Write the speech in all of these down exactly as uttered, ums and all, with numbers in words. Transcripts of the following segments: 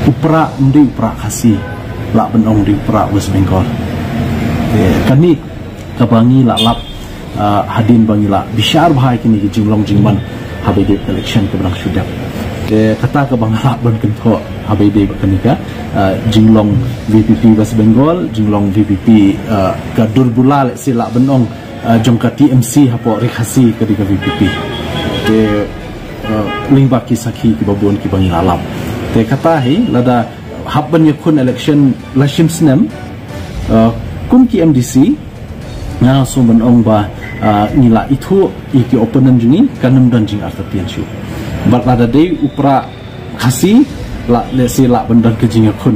U Prah ym dei u Prah Khasi, lah ban ong u dei u Prah West Bengal. Te kane kaba ngi la lap, ah, hadien ba ngi la bishar bha ïa kine ki jinglong jingman haba ïadei bad ka election kaba dang shu dep. Te kata kaba nga lah ban kynthoh haba ïadei bad kane ka, ah, jinglong VPP West Bengal, jinglong VPP, ah, ka dur bula, let's say, lah ban ong, ah, jong ka TMC hapoh Ri Khasi ka dei ka VPP. Te, ah, lyngba ki sakhi kiba bun kiba ngi la lap. Te kata hi, lada hap ban ïakhun election la shim snem, ah, kum ki MDC, nga sngewbha ban ong ba, ah, ngi la ithuh ïa ki opponent jong ngi, kan ym don jingartatien shuh. Bad lada dei u Prah Khasi, lah, let's say, lah ban don ka jingïakhun.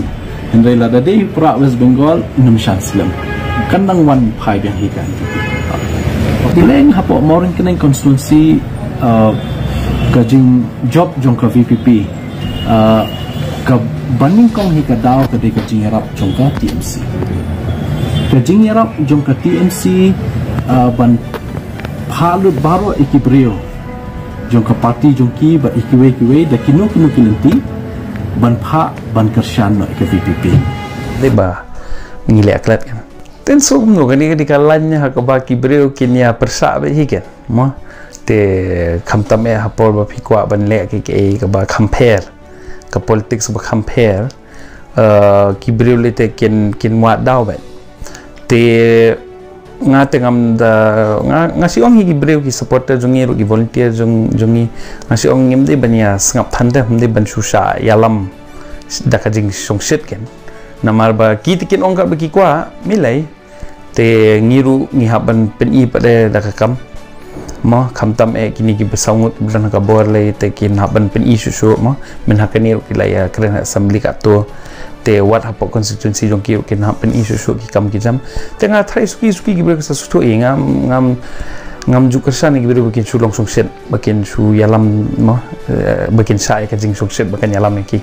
Hynrei lada dei u Prah West Bengal, ym shan slem. Kan nang wan phai biang hi ka NPP. Te leng hapoh Mawryngkneng constituency, ah, ka jingjop jong ka VPP, ah, kaba nyngkong hi ka daw ka dei ka jingïarap jong ka TMC. Ka jingïarap jong ka TMC, ah, ban phah lut baroh ïa ki briew jong ka party jong ki bad ïa kiwei kiwei da kino kino ki lynti ban phah ban kyrshan noh ïa ka VPP. Dei ba ngi leh klet kan. Ten suk no kane ka dei ka lain ha kaba ki briew kin ïa pyrshah beit hi kan. Mo. Te khamtam eh ha por ba phi kwah ban leh ki, ki kaba kham pher. Ka politics ba kham pher. Eh, ki briew lei te kin, kin wad daw beit. Te nga te ngam da, nga, nga shu ong hi ki briew ki supporter jong ngi ruh, ki volunteer jong, jong ngi, nga shu ong ngim dei ban ïa sngap than te, ngim dei ban shu shah ïalam da ka jingsngewsih kan. Namar ba ki te kin ong katba ki kwah, ym lei. Te ngi ruh ngi hap ban pyni pat de da ka kam. Mo, khamtam eh kine kiba saw ngut ba don ha ka bor lei te kin hap ban pyni shuh shuh mo. Mynta ha kane ruh ki la ïa kren ha assembly katto. Te wat hapoh constituency jong ki ruh kin hap pyni shuh shuh ki kam ki jam. Te nga tharai suki suki ki briew ki sa sngewthuh ïa, ngam, ngam, ngam ju kyrshan ïa ki briew ba kin shu long shongshit, ba kin shu ïalam mo, eh, ba kin shah ïa ka jingsngewsih ba kan ïalam ïa ki.